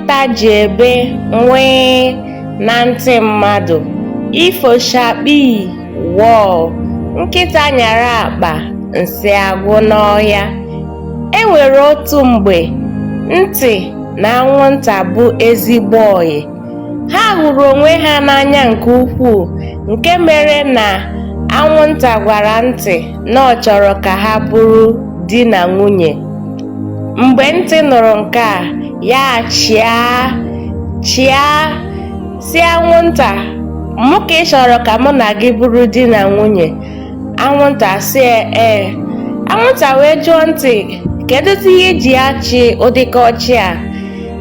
Anwụnta ji ebe nwịị na ntị mmadụ? Ifo shakpii wọọ! Nkịta nyara akpa, nsị agwụ n'ọhịa. E nwere otu mgbe ntị na anwụnta bụ ezigbo ọyị. Ha hụrụ onwe ha n'anya nke ukwuu nke mere na anwụnta gwara ntị na ọ chọrọ ka ha bụrụ di na nwunye. Mgbe ntị nụrụ nke a, ya chịa chịa sị anwụnta, mụ ka ị chọrọ ka mụ na gị bụrụ di na nwunye? Anwụnta sị ee. Anwụnta wee jụọ ntị, kedụzi ihe i ji achị ụdịka ọchị a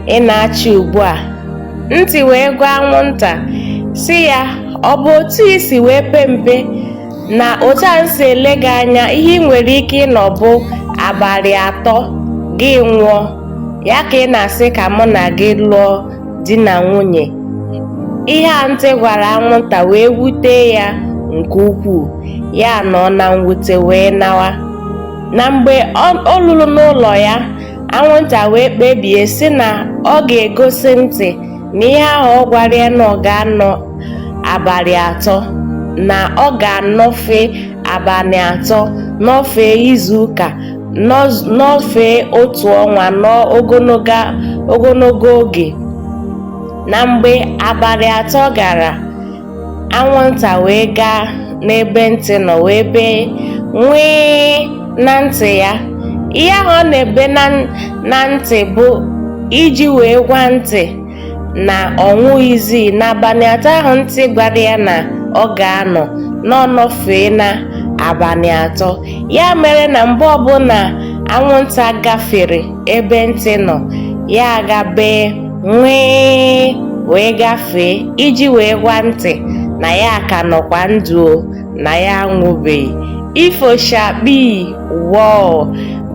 ị na-achị ugbu a? Ntị wee gwa anwụnta sị ya, ọ bụ otu i si wee pe mpe na otu a m si ele gị anya, ihe ị nwere ike ịnọ bụ abalị 3 gị nwụọ, ya ka ị na-asị ka mụ na gị lụọ di na nwunye. Ihe a ntị gwara anwụnta wee wute ya nke ukwuu, ya nọ na mwute wee nawa. Na mgbe o luru n'ụlọ ya, anwụnta wee kpebie sị na ọ ga-egosi ntị na ihe ahụ ọ gwara ya na ọ ga-anọ abalị 3, na ọ ga-anọfe abalị 3, nọfee izu ụka, nọfee otu ọnwa, nọọ ogologo oge. Na mgbe abalị 3 gara, anwụnta wee gaa n'ebe ntị nọ wee bee nwịị na ntị ya. Ihe ahụ ọ na-ebe na ntị bụ iji wee gwa ntị na ọ nwụghịzi n'abalị 3 ahụ ntị gwara ya na ọ ga-anọ, na ọ nọfee na abalị 3. Ya mere na mgbe ọbụla anwụnta gafere ebe ntị nọ, ya aga bee nwịị wee gafee iji wee gwa ntị na ya ka nọkwa ndụ o, na ya anwụbeghị. Ifo shakpii wọọ!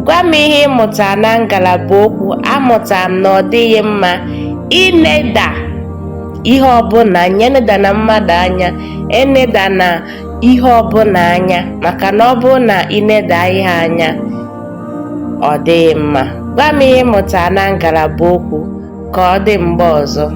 Gwa m ihe ị mụtara na ngalaba okwu. Amụtara m na ọ dịghị mma ineda ihe ọbụla anya, enedana mmadụ anya, enedana ihe ọbụla anya, maka na ọ bụrụ na i neda ihe anya, ọ dịghị mma. Gwa m ihe ị mụtara na ngalaba okwu. Ka ọ dị mgbe ọzọ.